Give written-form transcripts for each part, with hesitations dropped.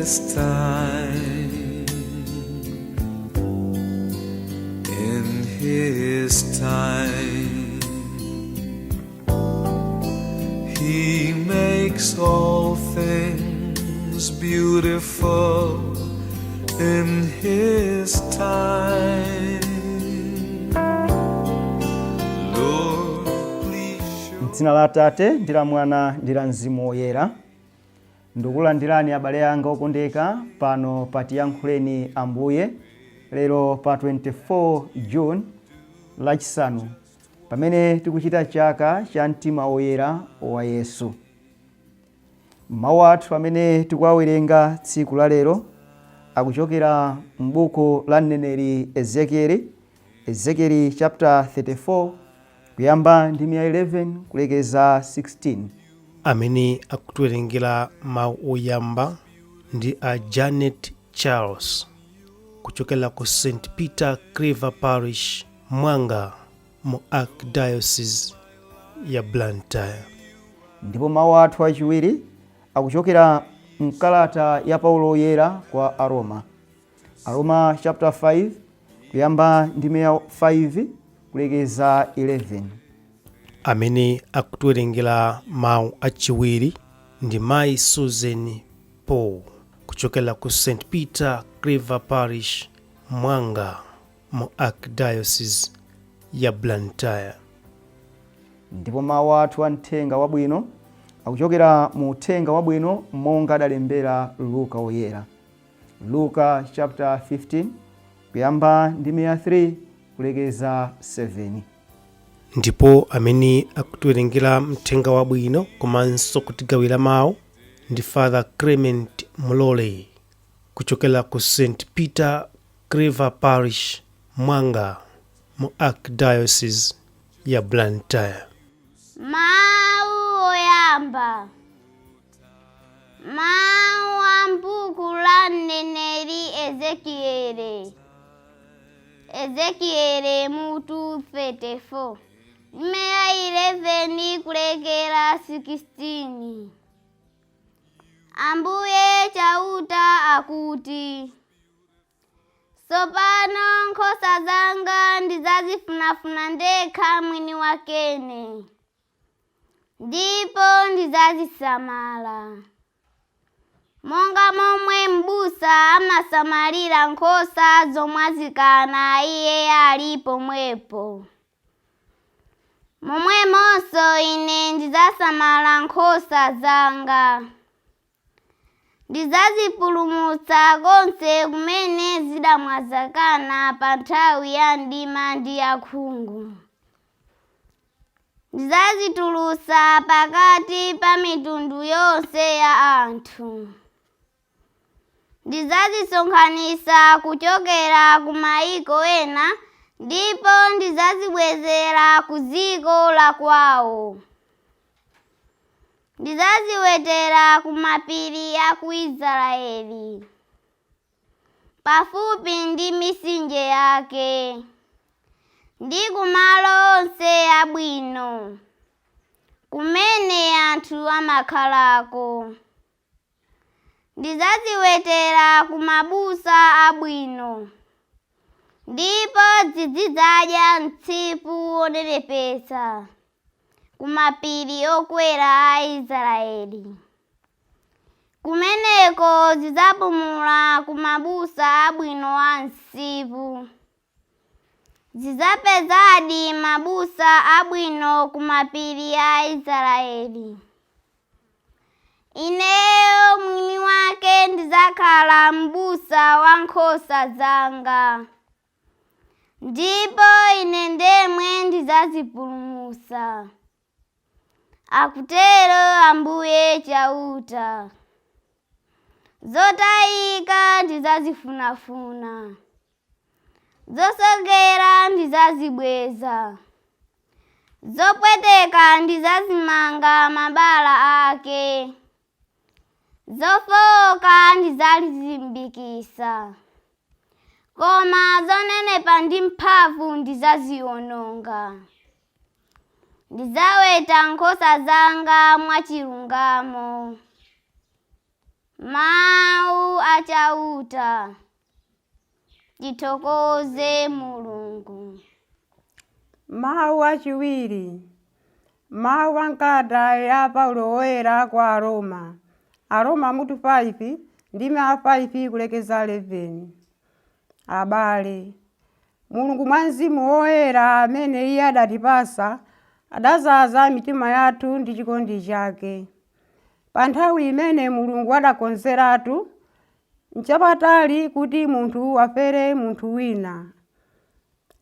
His time. In His time, He makes all things beautiful in His time. Lord, please show. M'dzina la Atate ndi la Mwana ndi la Mzimu Woyera. Ndikulandirani, abale anga okondeka, pano pa Tiyankhuleni Ambuye lero pa 24 June, Lachisanu, pamene tikuchita chaka cha Mtima Woyera wa Yesu. Mawu athu amene tikuwawerenga tsiku la lero akuchokera m'buku la mneneri Ezekieli, Ezekieli chapter 34, kuyamba ndi 11 kulekeza 16. Amene akutiwerengera mawu oyamba ndi a Janet Charles kuchokera ku St Peter Claver Parish, Mwanga, mu Archdiocese ya Blantyre. Ndipo mawu athu achiwiri akuchokera mkalata ya Paulo Woyera kwa Aroma, Aroma chapter 5, kuyamba ndi 5 kulekeza 11. Amene akutiwerengera mawu achiwiri ndi Mayi Susan Paul kuchokera ku St Peter Claver Parish, Mwanga, mu Archdiocese ya Blantyre. Ndipo mawu athu a mthenga wabwino akuchokera mu Uthenga Wabwino monga adalembera Luka Woyera, Luka chapter 15, kuyamba ndi 3 kulekeza 7. Ndipo amene akutiwerengera mthenga wabwino komanso kutigawira mawu ndi Father Clement Mulole kuchokera ku St Peter Claver Parish, Mwanga, mu Archdiocese ya Blantyre. Mawu oyamba. Mawu a m'buku la mneneri Ezekiele. Ezekiele mutu 34, ndime ya 11 kulekera 16. Ambuye Chauta akuti, "Tsopano nkhosa zanga ndidzazifunafuna ndekha mwini wakene, ndipo ndidzazisamala. Monga momwe m'busa amasamalira nkhosa zomwazikana iye ali pomwepo, momwemonso ine ndidzasamala nkhosa zanga. Ndidzazipulumutsa konse kumene zidamwazikana pa nthawi ya mdima ndi yakhungu. Ndidzazitulutsa pakati pa mitundu yonse ya anthu. Ndidzazisonkhanitsa kuchokera ku mayiko ena ndipo ndidzazibwezera ku dziko la kwawo. Ndidzaziwetera ku mapiri a ku Israeli, pafupi ndi mitsinje yake, ndi kumalo onse abwino kumene anthu amakhalako. Ndidzaziwetera ku mabusa abwino, ndipo zizidzadya msipu wonenepetsa ku mapiri okwera a Israeli. Kumeneko zidzapumula ku mabusa abwino a msipu. Zidzapezadi mabusa abwino ku mapiri a Israeli. Ineyo mwini wake ndidzakhala m'busa wa nkhosa zanga, ndipo ine ndemwe ndidzazipulumutsa, akutero Ambuye Chauta. Zotayika ndidzazifunafuna, zosokera ndidzazibweza, zopweteka ndidzazimanga mabala ake, zofowoka ndidzazilimbikitsa, koma zonenepa ndi mphamvu ndidzaziwononga. Ndidzaweta nkhosa zanga mwachilungamo." Mawu a Chauta. Tithokoze Mulungu. Mawu achiwiri. Mawu a m'kalata ya Paulo Woyera kwa Aroma. Aroma mutu 5 ndime a 5 kulekeza 11. Abale, Mulungu mwa Mzimu Woyera amene Iye adatipasa, adazaza mitima yathu ndi chikondi chake. Pa nthawi imene Mulungu adakonzeratu, nchapatali kuti munthu afere munthu wina,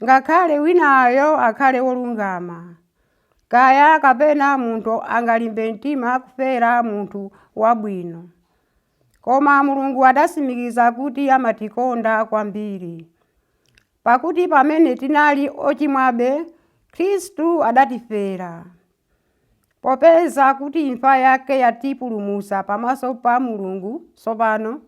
ngakhale winayo akhale wolungama, kaya kapena munthu angalimbe mtima kufera munthu wabwino. Koma Mulungu adatsimikiza kuti amatikonda kwambiri, pakuti pamene tinali ochimwabe, Khristu adatifera. Popeza kuti imfa yake yatipulumutsa pamaso pa Mulungu tsopano,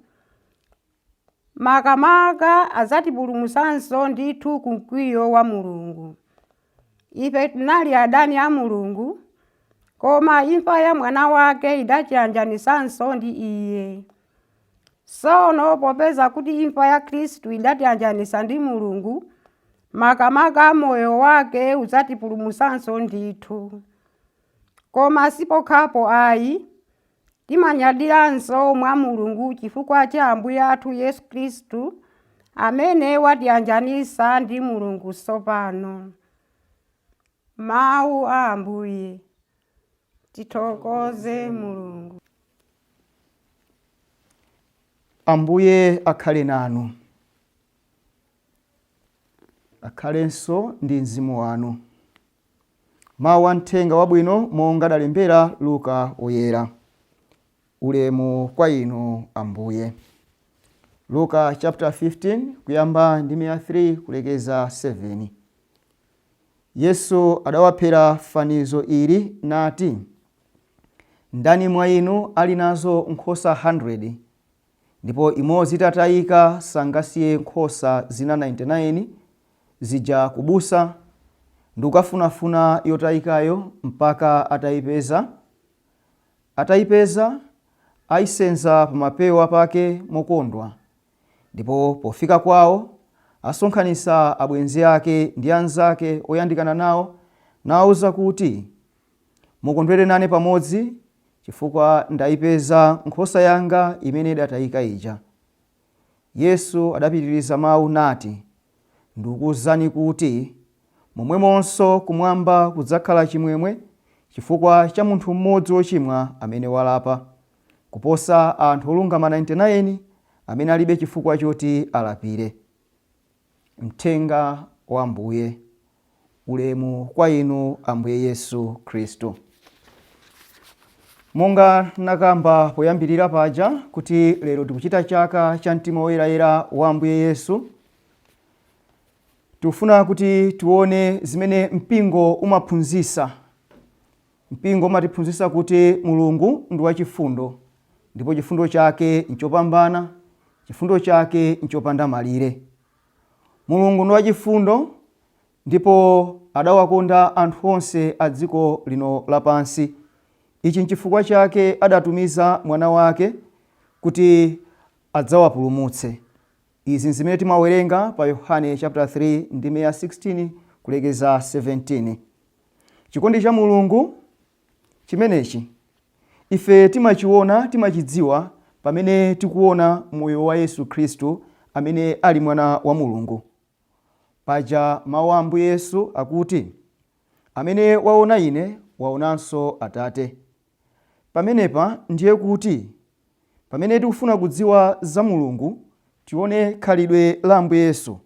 makamaka adzatipulumutsanso ndithu ku mkwiyo wa Mulungu. Ife tinali adani a Mulungu, koma imfa ya mwana wake idatiyanjanitsanso ndi Iye. Tsono popeza kuti imfa ya Khristu idatiyanjanitsa ndi Mulungu, makamaka moyo wake udzatipulumutsanso ndithu. Koma sipokhapo ayi, timanyadiranso mwa Mulungu chifukwa cha Ambuye athu Yesu Khristu, amene watiyanjanitsa ndi Mulungu tsopano. Mawu a Ambuye. Tithokoze Mulungu. Ambuye akhale nanu, akhalenso ndi mzimu wanu. Mawu a mthenga wabwino monga adalembera Luka Woyera. Ulemu kwa inu Ambuye. Luka chapter 15 kuyamba ndi 3 kulekeza 7. Yesu adawaphera fanizo ili nati, Ndani mwa inu ali nazo nkhosa 100, ndipo imodzi itatayika sangasiye nkhosa zina 99 zija kubusa ndi kukafunafuna yotayikayo mpaka atayipeza? Atayipeza, ayisenza pamapewa pake mokondwa. Ndipo pofika kwawo, asonkhanitsa abwenzi ake ndi anzake oyandikana nawo, nawauza kuti, Mukondwere nane pamodzi, chifukwa ndayipeza nkhosa yanga imene idatayika ija. Yesu adapitiriza mawu nati, Ndikukuuzani kuti momwemonso kumwamba kudzakhala chimwemwe chifukwa cha munthu mmodzi wochimwa amene walapa, kuposa anthu olungama 99 amene alibe chifukwa choti alapire. Mthenga wa Ambuye. Ulemu kwa inu Ambuye Yesu Khristu. Monga nakamba poyambirira paja kuti lero tikuchita chaka cha mtima woyerayera wa Ambuye Yesu, tikufuna kuti tione zimene mpingo umaphunzitsa. Mpingo umatiphunzitsa kuti Mulungu ndi wachifundo ndipo chifundo chake nchopambana, chifundo chake nchopanda malire. Mulungu ndi wachifundo ndipo adawakonda anthu onse a dziko lino lapansi. Ichi nchifukwa chake adatumiza mwana wake kuti adzawapulumutse. Izi nzimene timawerenga pa Yohane chapter 3 ndime ya 16 kulekeza 17. Chikondi cha Mulungu chimenechi ife timachiona, timachidziwa pamene tikuona moyo wa Yesu Khristu amene ali mwana wa Mulungu. Paja mawu a Ambuye Yesu akuti, Amene waona Ine waonanso Atate. Pamenepa ndiye kuti pamene tikufuna kudziwa za Mulungu tione khalidwe la Ambuye Yesu,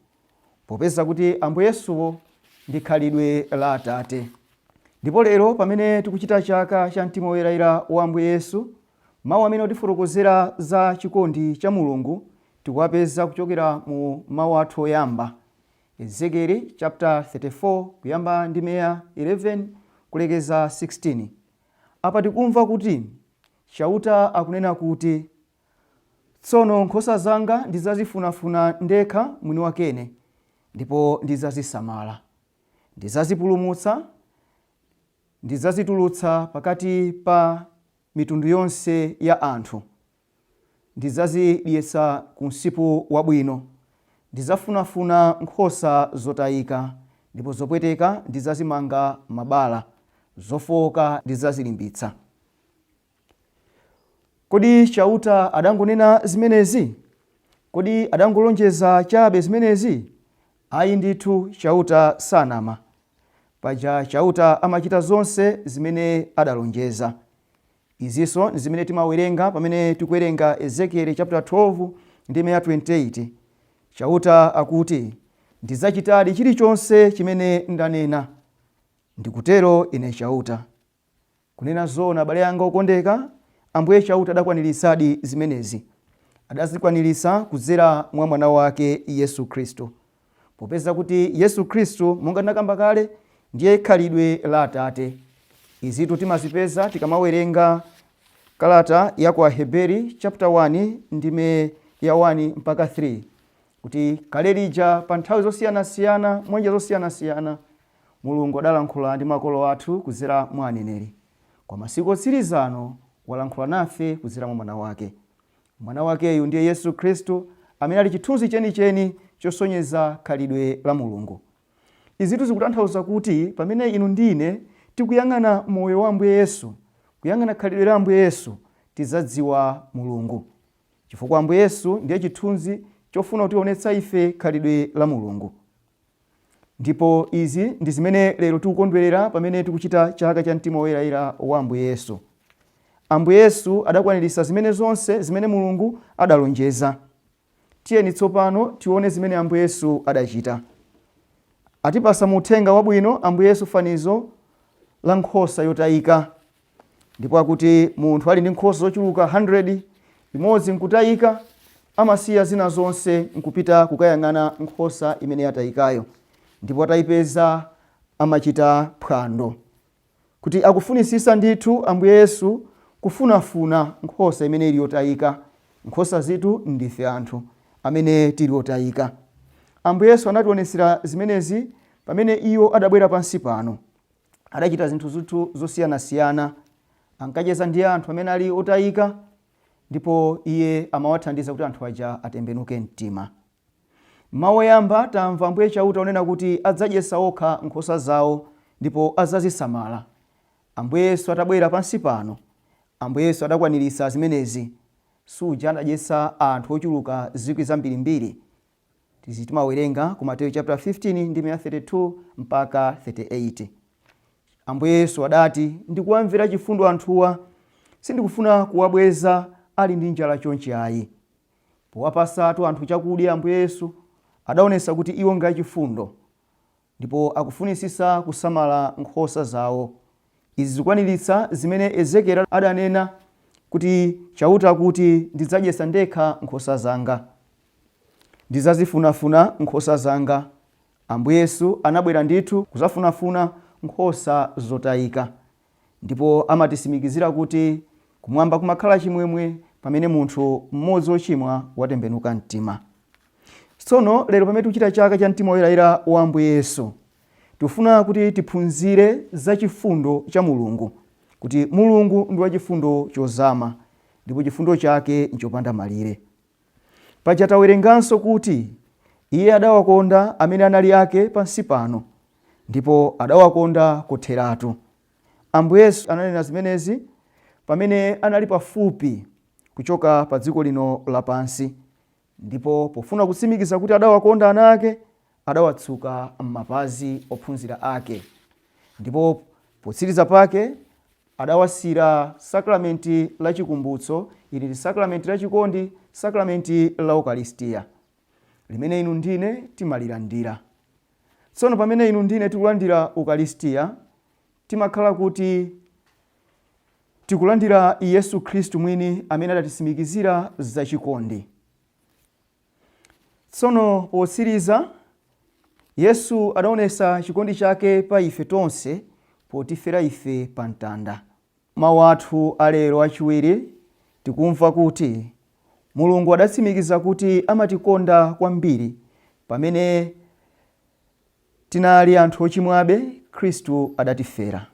popeza kuti Ambuye Yesuwo ndi khalidwe la Atate. Ndipo lero pamene tikuchita chaka cha mtima woyerayera wa Ambuye Yesu, mawu amene otifotokozera za chikondi cha Mulungu tikuwapeza kuchokera mu mawu athu oyamba, Ezekieli chapter 34 kuyamba ndime ya 11 kulekeza 16. Apa tikumva kuti Chauta akunena kuti, Tsono nkhosa zanga ndidzazifunafuna ndekha mwini wakene, ndipo ndidzazisamala. Ndidzazipulumutsa, ndidzazitulutsa pakati pa mitundu yonse ya anthu. Ndidzazidyetsa ku msipu wabwino. Ndidzafunafuna nkhosa zotayika, ndipo zopweteka ndidzazimanga mabala, zofowoka ndidzazilimbitsa. Kodi Chauta adangonena zimenezi? Kodi adangolonjeza chabe zimenezi? Ayi ndithu, Chauta sanama. Paja Chauta amachita zonse zimene adalonjeza. Izinso ndi zimene timawerenga pamene tikuwerenga Ezekieli chapter 12 ndime ya 28. Chauta akuti, Ndidzachitadi chilichonse chimene ndanena. Ndikutero Ine Chauta. Kunena zoona abale anga okondeka, Ambuye Chauta adakwaniritsadi zimenezi. Adazikwaniritsa kudzera mwa Mwana wake Yesu Khristu. Popeza kuti Yesu Khristu, monga ndinakamba kale, ndiye khalidwe la Atate. Izitu timazipeza tikamawerenga kalata ya ku Aheberi chapter 1 ndime ya 1 mpaka 3, kuti kale lija pa nthawi zosiyanasiyana, mwa njira zosiyanasiyana, Mulungu adalankhula ndi makolo athu kudzera mwa aneneri. Koma masiku otsiriza ano walankhula nafe kudzera mwa Mwana wake. Mwana wakeyu ndiye Yesu Khristu, amene ali chithunzi chenicheni chosonyeza khalidwe la Mulungu. Izitu zikutanthauza kuti pamene inu ndi ine tikuyang'ana moyo wa Ambuye Yesu, kuyang'ana khalidwe la Ambuye Yesu, tidzadziwa Mulungu. Chifukwa Ambuye Yesu ndiye chithunzi chofuna kutionetsa ife khalidwe la Mulungu. Ndipo izi ndi zimene lero tikukondwerera pamene tikuchita chaka cha Mtima Woyerayera wa Ambuye Yesu. Ambuye Yesu adakwaniritsa zimene zonse zimene Mulungu adalonjeza. Tiyeni tsopano tione zimene Ambuye Yesu adachita. Atipasa mu Uthenga Wabwino Ambuye Yesu fanizo la nkhosa yotayika. Ndipo akuti munthu ali ndi nkhosa zochuluka 100, imodzi nkutayika, amasiya zina zonse nkupita kukayang'ana nkhosa imene yatayikayo. Ndipo atayipeza amachita phwando. Kuti akufunisisa ndithu Ambuye Yesu kufunafuna nkhosa imene ili yotayika. Nkhosa zitu ndife anthu amene tili otayika. Ambuye Yesu anationetsera zimenezi pamene iwo adabwera pansi pano. Adachita zinthu zithu zosiyanasiyana. Ankacheza ndi anthu amene ali otayika, ndipo iye amawathandiza kuti anthu aja atembenuke mtima. M'mawu oyamba tamva Ambuye Chauta onena kuti adzadyetsa okha nkhosa zawo ndipo adzazisamala. Ambuye Yesu atabwera pansi pano, Ambuye Yesu adakwaniritsa zimenezi. Suja adadyetsa anthu ochuluka zikwi zambirimbiri. Izi timawerenga ku Mateyu chapter 15 ndime ya 32 mpaka 38. Ambuye Yesu adati, Ndikuwamvera chifundo anthuwa, sindikufuna kuwabweza ali ndi njala chonchi ayi. Powapasatu anthu chakudya Ambuye Yesu adaonetsa kuti iwo ngachifundo ndipo akufunisisa kusamala nkhosa zawo. Izi zikukwaniritsa zimene Ezekieli adanena kuti Chauta akuti, Ndidzadyetsa ndekha nkhosa zanga. Ndidzazifunafuna nkhosa zanga. Ambuye Yesu anabwera ndithu kudzafunafuna nkhosa zotayika. Ndipo amatisimikizira kuti kumwamba kumakhala chimwemwe pamene munthu mmodzi wochimwa watembenuka mtima. Tsono lero pamene tikuchita chaka cha Mtima Woyerayera wa Ambuye Yesu, tikufuna kuti tiphunzire za chifundo cha Mulungu, kuti Mulungu ndi wachifundo chozama ndipo chifundo chake nchopanda malire. Paja tawerenganso kuti Iye adawakonda amene anali ake pansi pano, ndipo adawakonda kotheratu. Ambuye Yesu ananena zimenezi pamene anali pafupi kuchoka pa dziko lino lapansi, ndipo pofuna kutsimikiza kuti adawakonda ana ake, adawatsuka mapazi ophunzira ake, ndipo potsiriza pake adawasiyira sakramenti la chikumbutso. Ili ndi sakramenti la chikondi, sakramenti la Ukaristiya, limene inu ndine timalilandira. Tsono pamene inu ndine tikulandira Ukaristiya, timakhala kuti tikulandira Yesu Khristu mwini amene adatitsimikizira za chikondi. Tsono potsiriza, Yesu adaonetsa chikondi chake pa ife tonse potifera ife pa mtanda. Mawu athu a lero achiwiri tikumva kuti Mulungu adatsimikiza kuti amatikonda kwambiri pamene tinali anthu ochimwabe, Khristu adatifera.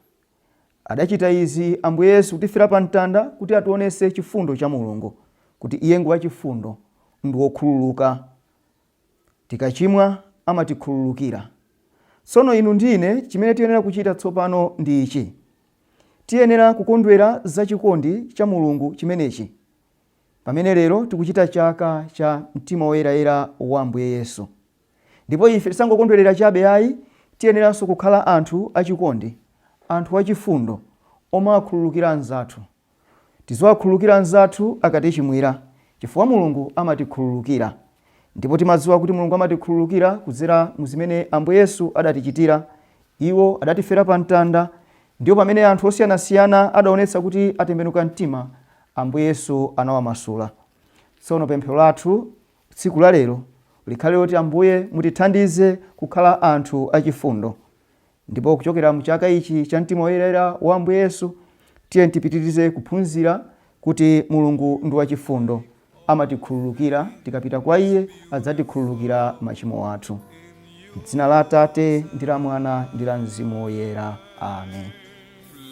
Adachita izi Ambuye Yesu kutifera pa mtanda kuti ationetse chifundo cha Mulungu, kuti iye ndi wachifundo ndi wokhululuka. Tikachimwa amatikhululukira. Tsono inu ndi ine chimene tiyenera kuchita tsopano ndi ichi: tiyenera kukondwera za chikondi cha Mulungu chimenechi pamene lero tikuchita chaka cha mtima woyerayera wa Ambuye Yesu. Ndipo ife tisangokondwerera chabe ayi, tiyeneranso kukhala anthu achikondi, anthu achifundo, omawakhululukira anzathu. Tiziwakhululukira anzathu akatichimwira, chifukwa Mulungu amatikhululukira. Ndipo timadziwa kuti Mulungu amatikhululukira kudzera mu zimene Ambuye Yesu adatichitira. Iwo adatifera pa mtanda, ndipo pamene anthu osiyanasiyana adaonetsa kuti atembenuka mtima, Ambuye Yesu anawamasula. Tsono pemphero lathu tsiku la lero likhale loti, Ambuye, mutithandize kukhala anthu achifundo. Ndipo kuchokera mu chaka ichi cha mtima woyerayera wa Ambuye Yesu, tiye tipitirize kuphunzira kuti Mulungu ndi wachifundo, amatikhululukira. Tikapita kwa iye adzatikhululukira machimo athu. M'dzina la Atate ndi la Mwana ndi la Mzimu Woyera, amen.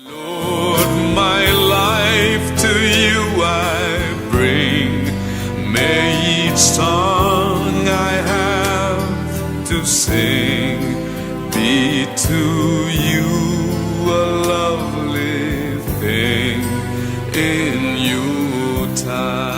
Lord, my life to you I bring. May each song I have to sing be to you a lovely thing in your time.